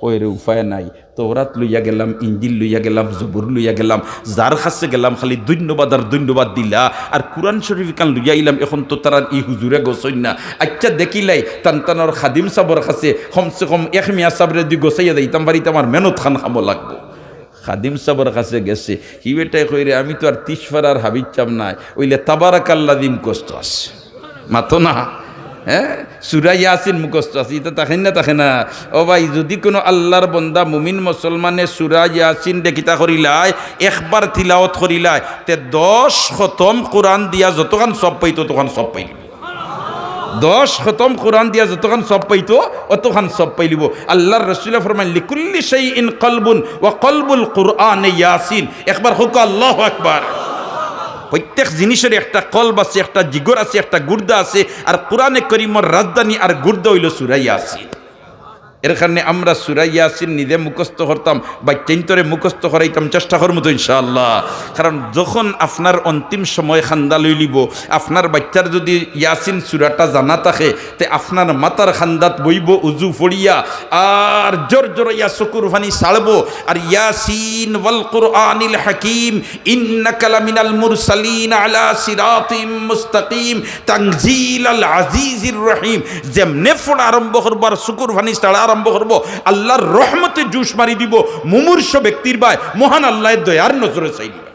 কয়, "রে, উপায় নাই, তওরাত লইয়া গেলাম, ইঞ্জিল লইয়া গেলাম, জবুর লইয়া গেলাম, যার কাছে গেলাম খালি ধন্যবাদ আর ধন্যবাদ দিলা, আর কুরআন শরীফ ইখান লইয়া আইলাম, এখন তো তারার ই হুজুরে গছইন না। আইচ্ছা, দেখিলাই, তান তানর খাদিম সাবর কাছে কমসে কম এক মিয়া সাবরে দি গছাইয়া যাইতাম পারি, তে আমার মেহনত খান কামো লাগবো।" খাদিম সাবর কাছে গেছে, হি বেটায় কয়, "রে, আমি তো আর তিশ পারার হাফিজ সাব নায়, অইলে তাবারাকাল্লাযী মুখস্থ আছে।" মাতো না, হ্যাঁ, সূরা ইয়াসিন মুখস্থ আছে, ইতা থাকে না, থাকে না? ও ভাই, যুদি কুনু আল্লার বন্দা মুমিন মুসলমানে সূরা ইয়াসিনরে কিতা করিলায়, একবার তিলাওয়াত করিলায়, তে দশ খতম কোরআন দিয়া যতখান সওয়াব পাইতো, অতখান সওয়াব পাইলিবো। দশ খতম কোরআন দিয়া যতখান সওয়াব পাইতো, অতখান সওয়াব পাইলিবো। আল্লার রসুলে ফরমাইন, "লিকুল্লি শাইইন কলবুন ওয়া কলবুল কুরআনে ইয়াসিন।" একবার কউক্কা, আল্লাহু আকবার। প্রত্যেক জিনিসর একটা কলব আছে, একটা জিগর আছে, একটা গুর্দা আছে, আর কোরআনে করিমর রাজধানী আর গুর্দা অইলো সূরা ইয়াসিন। এর কারণে আমরা সূরা ইয়াসিন নিজে মুখস্থ করতাম, বাইচ্চাইন্তরে মুখস্থ করাইতাম, চেষ্টা করমু তো ইনশাআল্লাহ। কারণ যখন আপনার অন্তিম সময় কান্দা লইলিবো, আপনার বাইচ্চার যুদি ইয়াসিন সূরাটা জানা থাকে, তে আপনার মাথার কান্দাত বইবো উজু পড়িয়া, আর জোর জোরাইয়া চকুর পানি ছাড়বো, আর ইয়াসিন ওয়াল কুরআনিল হাকিম, ইন্নাকা লামিনাল মুরসালিন আলা সিরাতিম মুস্তাকিম, তানজিলাল আজিজির রহিম। যেমনে পড়া আরম্ভ করবো আর চকুর পানি ছাড়া আরম্ভ করবো, আল্লার রহমতে জোশ মারি দিবো, মুমূর্ষ ব্যক্তির বায় মহান আল্লায় দয়ার নজরে চাইলিবা।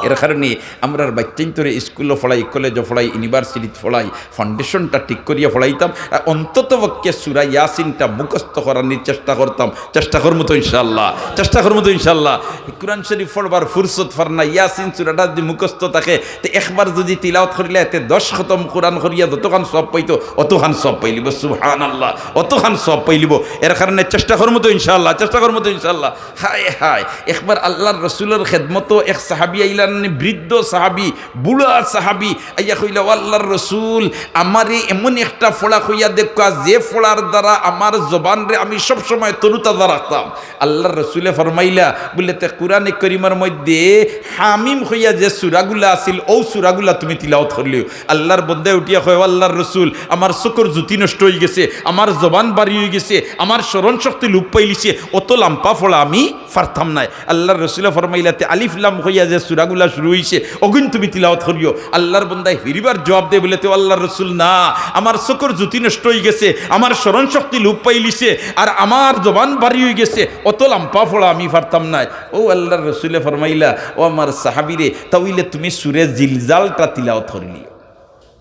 এর কারণে আমরার বাইচ্চাইন্তরে স্কুলো পড়াই, কলেজো পড়াই, ইউনিভার্সিটিত পড়াই, ফাউন্ডেশনটা ঠিক করিয়া পড়াইতাম। আর অন্তত পক্ষে সূরা ইয়াসিনটা মুখস্থ করানির চেষ্টা করতাম, চেষ্টা করমু তো ইনশাআল্লাহ, চেষ্টা করমু তো ইনশাআল্লাহ। কোরআন শরীফ পড়বার ফুরসত পার না, ইয়াসিন সূরাটা যুদি মুখস্থ থাকে, তে একবার যুদি তিলাওয়াত করিলায়, তে দশ খতম কোরআন করিয়া যতখান সওয়াব পাইতো, অতখান সওয়াব পাইলিবো। সুবহানাল্লাহ, অতখান সওয়াব পাইলিবো। এর কারণে চেষ্টা করমু তো ইনশাআল্লাহ, চেষ্টা করমু তো ইনশাআল্লাহ। হায় হায়, একবার আল্লার রসুলর খেদমতো এক সাহাবী আইলা নি, বৃদ্ধ সাহাবী, বুড়া সাহাবী, আইয়া কইলা, "ও আল্লার রসুল, আমারে এমন একটা পড়া কইয়া দেউক্কা, যে পড়ার দ্বারা আমার জবানরে আমি সবসময় তরুতাজা রাখতাম।" আল্লার রসুলে ফরমাইলা, বুলে, "তে কোরআনে করিমর মধ্যে হামিম কইয়া যে সূরাগুলা আছিল, অউ সূরাগুলা তুমি তিলাওয়াত করিলিও।" আল্লার বন্দায় উঠিয়া কয়, "ও আল্লার রসুল, আমার চকুর জুতি নষ্ট অইগেছে, আমার জবান ভারি অইগেছে, আমার স্মরণ শক্তি লোপ পাইলিছে, অত লাম্বা পড়া আমি পারতাম নায়।" আল্লার রসুলে ফরমাইলা, "তে আলিফ লাম কইয়া যে সূরাগুলা শুরু অইছে, অগুইন তুমি তিলাওয়াত করিও।" আল্লার বন্দায় ফিরিবার জবাব দেয়, বুলে, "তে ও আল্লার রসুল, না, আমার চকুর জুতি নষ্ট অইগেছে, আমার স্মরণ শক্তি লোপ পাইলিছে, আর আমার জবান ভারি অইগেছে, অত লাম্বা পড়া আমি পারতাম নায়।" অউ আল্লার রসুলে ফরমাইলা, "ও আমার সাহাবীরে, তা অইলে তুমি সূরা জিলজালটা তিলাওয়াত করিলিও।"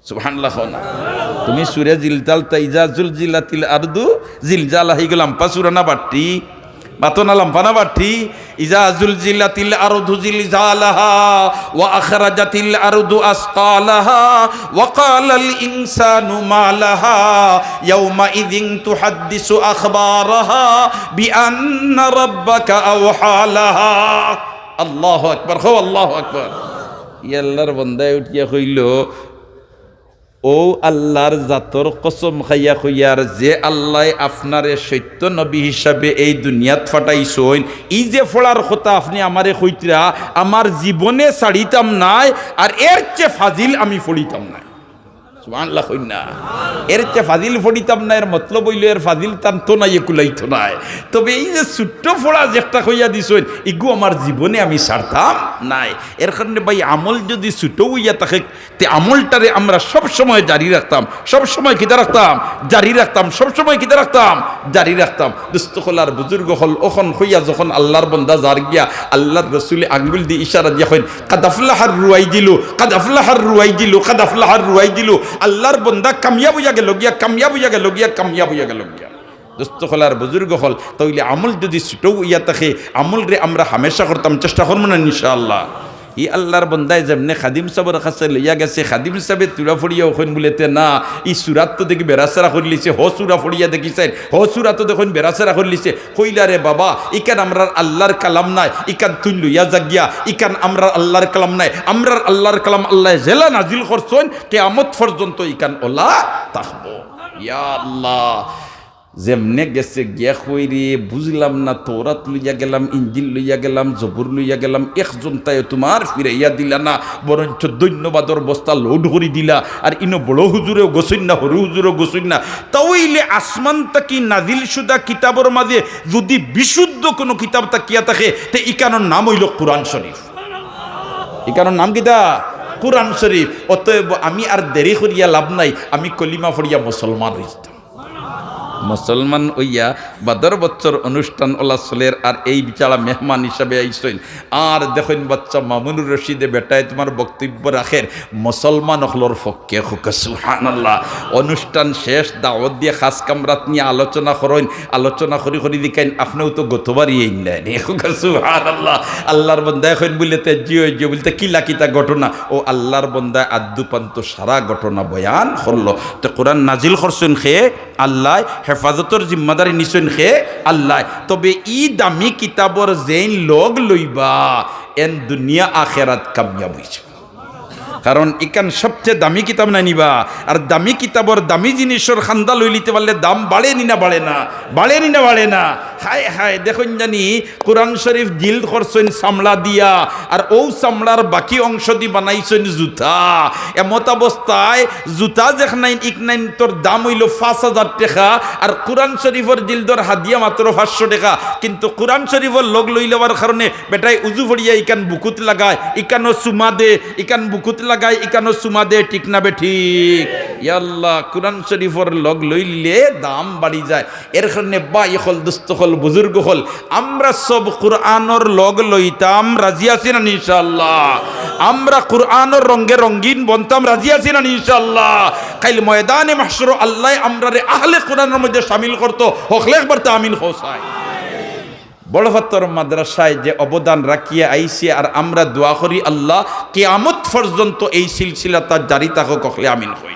সুবহানাল্লাহ কও না। তুমি সূরা জিলজালটা, ইজা জুলজিলাতিল আরদু জিলজালাহা, ইগু লাম্বা সূরা না বাট্টি? মাতো না, লাম্বা না বাট্টি? ইজা জুলজিলাতিল আরদু জিলজালাহা ওয়া আখরাজাতিল আরদু আসকালাহা ওয়া ক্বালাল ইনসানু মা লাহা ইয়াউমাইযিন তুহাদ্দিসু আখবারাহা বিআন্না রাব্বাকা আওহা লাহা। আল্লাহু আকবার, কও আল্লাহু আকবার। ই আল্লার বন্দায় উঠিয়া কইলো, অউ আল্লার জাতর কসম খাইয়া কইয়ার, যে আল্লায় আপনারে সত্য নবী হিসাবে এই দুনিয়াত পাঠাইছইন, ই যে পড়ার কথা আপনে আমারে কইতরা, আমার জীবনে ছাড়িতাম নায়, আর এর চেয়ে ফাজিল আমি পড়িতাম নায়। সুবহানাল্লাহ কইন না। এর চেয়ে ফাজিল পড়িতাম নায়, এর মতলব অইলো এর ফাজিল তান তো নাই, এ কুলাইতো নায়। তবে এই যে ছোট্ট পড়া যে একটা কইয়া দিছইন, ইগু আমার জীবনে আমি ছাড়তাম নায়। এর কারণে ভাই, আমল যুদি ছোটও অইয়া থাকে, তে আমলটারে আমরা সব সময় জারি রাখতাম, সব সময় কিতা রাখতাম? জারি রাখতাম, সব সময় কিতা রাখতাম? জারি রাখতাম। দোস্ত অকল আর বুজুর্গ অকল, অখন কইয়া যখন আল্লার বন্দা যার গিয়া, আল্লার রসুলে আঙ্গুল দি ইশারা দিয়া কইন, "কাদ আফলাহার রুয়াইদিলু, কাদ আফলাহার রুয়াইদিলু, কাদ আফলাহার রুয়াইদিলু।" আল্লার বন্দা কামিয়াব অইয়া গেলো গিয়া, কামিয়াব অইয়া গেলো গিয়া, কামিয়াব অইয়া গেলো গিয়া। দোস্ত অকল আর বুজুর্গ অকল, তা অইলে আমল যুদি ছোটও অইয়া থাকে, আমলরে আমরা হামেশা করতাম, চেষ্টা করমু না ইনশাআল্লাহ। ই আল্লার বন্দায় যেমনে খাদিম সাবর কাছে লইয়া গেছে, খাদিম সাবে তুরা পড়িয়াও কইন বুলে, "তে না, ই সুরাত তো দেখি বেড়াছেড়া করিলিছে, হ সুরা পড়িয়া দেখি চাইন, হ সুরাত তো দেখইন বেড়াছেড়া করিলিছে।" কইলা, "রে বাবা, ইখান আমরার আল্লার কালাম নায়, ইখান তুইন লইয়া যাগিয়া, ইখান আমরার আল্লার কালাম নায়, আমরার আল্লার কালাম আল্লায় যেলা নাজিল করছইন, কিয়ামত পর্যন্ত ইখান অলা থাকবো।" ইয়া আল্লাহ। যেমনে গেছে গিয়া কইরে, "বুঝলাম না, তৌরাত লইয়া গেলাম, ইঞ্জিল লইয়া গেলাম, জবুর লইয়া গেলাম, একজনতায়ও তুমার ফিরাইয়া দিলা না, বরঞ্চ ধন্যবাদর বস্তা load করি দিলা। আর ইনো বড় হুজুরেও গছইন না, হুরু হুজুরেও গছইন না।" তা অইলে আসমান থাকি নাজিল শুদা কিতাবর মাঝে যুদি বিশুদ্ধ কুনু কিতাব থাকিয়া থাকে, তে ইখানর নাম অইলো কোরআন শরীফ। ইখানর নাম কিতা? কোরআন শরীফ। অতএব আমি আর দেরি করিয়া লাভ নাই, আমি কলিমা পড়িয়া মুসলমান অইযিতাম। মুসলমান অইয়া বাদর বছর অনুষ্ঠান ওলা চলের, আর এই বেচারা মেহমান হিসাবে আইছইন। আর দেখইন বাচ্চা মামুনুর রশিদে বেটায় তুমার বক্তব্য রাখের, মুসলমান অকলর পক্ষে। কউক্কা সুবহানাল্লাহ। অনুষ্ঠান শেষ, দাওয়াত দিয়া খাস কামরাত নিয়া আলোচনা করইন, আলোচনা করি করি জিকাইন, "আপনেও তো গতবারই আইলা নি।" কউক্কা সুবহানাল্লাহ। আল্লার বন্দায় কইন বুলে, "তে জি অয়, জি অয়।" বুলে, "তে কিলা কিতা ঘটনা?" ও আল্লার বন্দায় আদ্দু পান্ত সারা ঘটনা বয়ান করলো। তে কোরআন নাজিল করছইন কে? আল্লায়। হেফাজতর জিম্মাদারি নিছইন কে? আল্লায়। তবে ই দামি কিতাবর যেইন লগ লইবা, এন দুনিয়া আখেরাত কামিয়াব অইযিবো। কারণ ইখান সবচে দামি কিতাব নায়নি বা, আর দামি কিতাবর দামি জিনিসর খান্দা লইলিতে পারলে দাম বাড়ে নি না বাড়ে না? বাড়ে নি না বাড়ে না? হায় হায়, দেখইন জানি কোরআন শরীফ জিল্দ করছইন চামড়া দিয়া, আর অউ চামড়ার বাকি অংশ দি বানাইছইন জুতা। এমত অবস্থায় জুতা যেখনাইন ইখনাইনতর দাম অইলো পাঁচ হাজার টেকা, আর কোরআন শরীফর জিল্দর হাদিয়া মাত্র পাঁচশো টেকা। কিন্তু কোরআন শরীফর লগ লইলবার কারণে বেটায় উজু পড়িয়া ইখান বুকুত লাগায়, ইখানো চুমা দে, ইখান বুকুত লাগায়, ইখানো চুমা দে, ঠিক না বেঠিক? ইয়াল্লা, কোরআন শরীফর লগ লইলে দাম বাড়ি যায়। এর কারণে ভাই অকল, দোস্ত অকল, বুজুর্গ অকল, আমরা সব কোরআনর লগ লইতাম, রাজি আছি না ইনশাআল্লাহ? আমরা কোরআনর রঙে রঙিন বনতাম, রাজি আছি না ইনশাআল্লাহ? কাইল ময়দানে মাহশরো আল্লায় আমরারে আহলে কোরআনর মধ্যে শামিল করতো। হকলে একবার তে আমিন কও চাই। বড়পাত্তর মাদ্রাসায় যে অবদান রাখিয়া আইছে, আর আমরা দোয়া করি আল্লাহ কিয়ামত পর্যন্ত এই সিলসিলাটা জারি থাকুক, হকলে আমিন কই।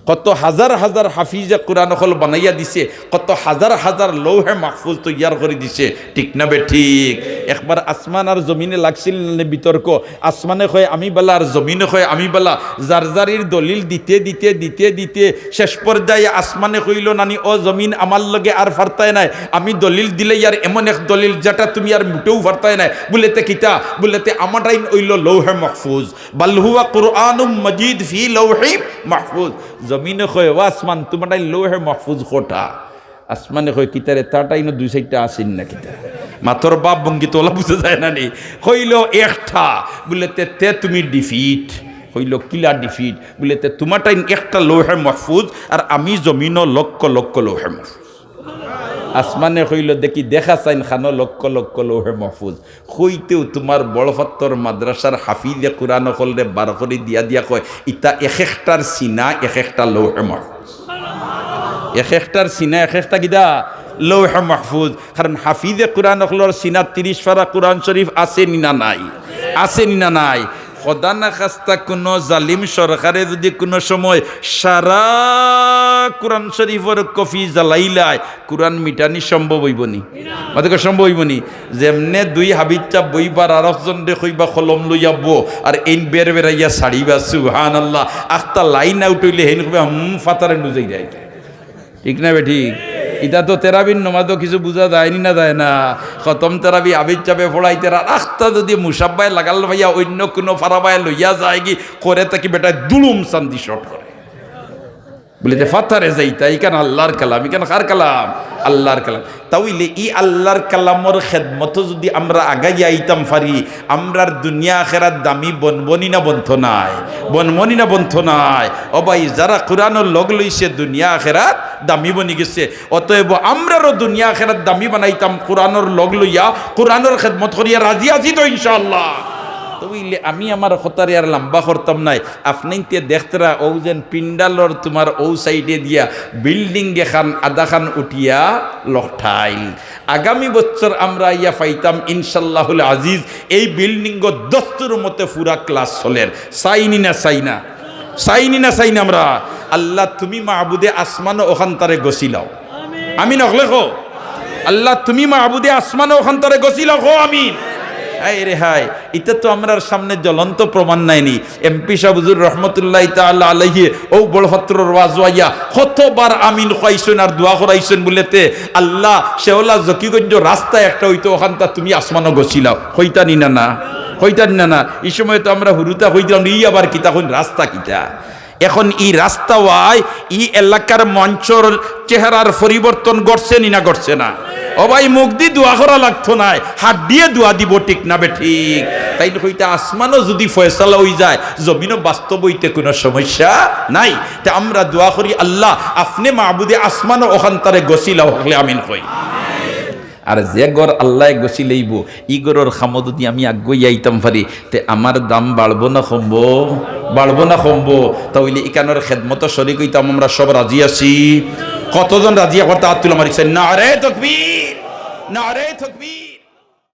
কত হাজার হাজার হাফিজে কোরআন অকল বানাইয়া দিছে, কত হাজার হাজার লৌহে মাহফুজ তৈয়ার করি দিছে, ঠিক না বেঠিক? একবার আসমান আর জমিনে লাগছিল না নি বিতর্ক? আসমানে কয় আমি বালা, আর জমিনে কয় আমি বালা। জারজারির দলিল দিতে দিতে দিতে দিতে শেষ পর্যায়ে আসমানে কইলো নানি, "ও জমিন, আমার লগে আর ফারতায় নায়, আমি দলিল দিলে ইয়ার এমন এক দলিল যেটা তুমি আর মুটেও ফারতায় নায়।" বুলে, "তে কিতা?" বুলে, "তে আমাটাইন অইলো লৌহে মাহফুজ, বাল হুয়া কুরআনুম মাজিদ ফি লৌহি মাহফুজ।" জমিনে কয়, "ও আসমান, তুমাটাইন লৌহে মাহফুজ কটা?" আসমানে কয়, "কিতারে, তাটাইনও দুই চাইরটা আছেনি না কিতা?" মাতর ভাব ভঙ্গি তো অলা বুঝা যায় না নি। কইলো, "একটা।" বুলে, "তে, তে তুমি defeat।" কইলো, "কিলা defeat?" বুলে, "তে তুমাটাইন একটা লৌহে মাহফুজ, আর আমি জমিনো লক্ষ লক্ষ লৌহে মাহফুজ।" আসমানে কইলো, "দেখি, দেখা চাইন খানো লক্ষ লক্ষ লৌহে মাহফুজ।" কইতেউ তুমার বড়পাত্তর মাদ্রাসার হাফিজে কোরআন অকলরে বার করি দিয়া দিয়া কয়, "ইতা এক একটার সিনা এক একটা লৌহে মাহফুজ।" এক একটার সিনা এক একটা কিতা? লৌহে মাহফুজ। কারণ হাফিজে কোরআন অকলর সিনাত তিরিশ পারা কোরআন শরীফ আছেনি না নাই? আছেনি না নাই? খোদা না খাস্তা কুনু জালিম সরকারে যুদি কুনু সময় সারা কোরআন শরীফর কপি জ্বালাইলায়, কোরআন মিটানি সম্ভব অইবো নি? মাতকা সম্ভব অইবো নি? যেমনে দুই হাফিজ সাব বইবা, আরক জনরে কইবা কলম লইয়া বো, আর এইন বের বেরাইয়া ছাড়িবা, সুবহানাল্লাহ। আখতা line out অইলে হেইন কইবা, "হুম, ফাতারে নুজাই দেয়।" ঠিক না বেঠিক? ইতা তো তেরাবির নমাজো কিছু বুঝা যায়নি না যায় না? খতম তেরাবি হাফিজ সাবে পড়াইতে, আর আখতা যুদি মুসাব্বায় লাগাল পাইয়া অইন্য কুনু ফারাবায় লইয়া যায়গি, করে থাকি বেটায় দুলুম চান্দি short করে। বুলে, "তে ফাতারে যাইতা, ইখান আল্লার কালাম।" ইখান কার কালাম? আল্লার কালাম। তা অইলে ই আল্লার কালামর খেদমতো যুদি আমরা আগাইয়া আইতাম পারি, আমরার দুনিয়া আখেরাত দামি বনবো নি না বনতো নায়? বনবো নি না বনতো নায়? ও ভাই, যারা কোরআনর লগ লইছে, দুনিয়া আখেরাত দামি বনি গেছে। অতএব আমরারও দুনিয়া আখেরাত দামি বানাইতাম কোরআনর লগ লইয়া, কোরআনর খেদমত করিয়া। রাজি আছি তো ইনশাআল্লাহ? তা অইলে আমি আমার কথারে আর লম্বা করতাম নায়। আফনাইন্তে দেখতরা অউ যেন পিন্ডালর তুমার অউ side-এ দিয়া building এখান আধাখান উঠিয়া লকটাইল। আগামী বছর আমরা আইয়া পাইতাম ইনশাআল্লাহুল আজিজ, এই building-ও দস্তুর মতে পুরা class চলের। চাইনি না চাই না? চাইনি না চাই না আমরা? আল্লাহ, তুমি মাবুদে আসমানো অখানতারে গছিলাও। আমিন, হকলে কও। আল্লাহ, তুমি মাবুদে আসমানো অখানতারে গছিলাও, কও আমিন। হায় রে হায়, ইতা তো আমরার সামনে জ্বলন্ত প্রমাণ নায়নি? এমপি সাব হুজুর রহমতুল্লাহি তাআলা আলাইহি অউ বড়পাত্তরর ওয়াজো আইয়া কতবার আমিন কওয়াইছইন আর দোয়া করাইছইন বুলে, "তে আল্লাহ, শেওলা জকিগঞ্জ রাস্তা একটা অইতো, অখানতা তুমি আসমানো গছিলাও।" কইতা নি না না? কইতা নি না না? ই সময় তো আমরা হুরুতা কইতাম, "ই আবার কিতা কইন, রাস্তা কিতা?" এখন ই রাস্তা অওয়ায় ই এলাকার মঞ্চর চেহারার পরিবর্তন ঘটছে নি না ঘটছে না? ও ভাই, মুখদি দোয়া করা লাগতো নায়, হাত দিয়া দোয়া দিবো, ঠিক না বেঠিক? তাইন কইতা, আসমানো যুদি ফয়সালা অইযায়, জমিনো বাস্তব অইতে কুনু সমস্যা নাই। তে আমরা দোয়া করি, আল্লাহ, আপনে মাবুদে আসমানো অখানতারে গছিলাও, হকলে আমিন কই। আর যে ঘর আল্লায় গছিলাইবো, ই ঘরর কামো যুদি আমি আগুয়াই আইতাম পারি, তে আমার দাম বাড়বো না কমবো? বাড়বো না কমবো? তা অইলে ইখানর খেদমতো শরিক অইতাম আমরা সব রাজি আছি? কতজন রাজি? একবার তো আত তুলা মারি চাই। নারায়ে তাকবীর, নারায়ে তাকবীর।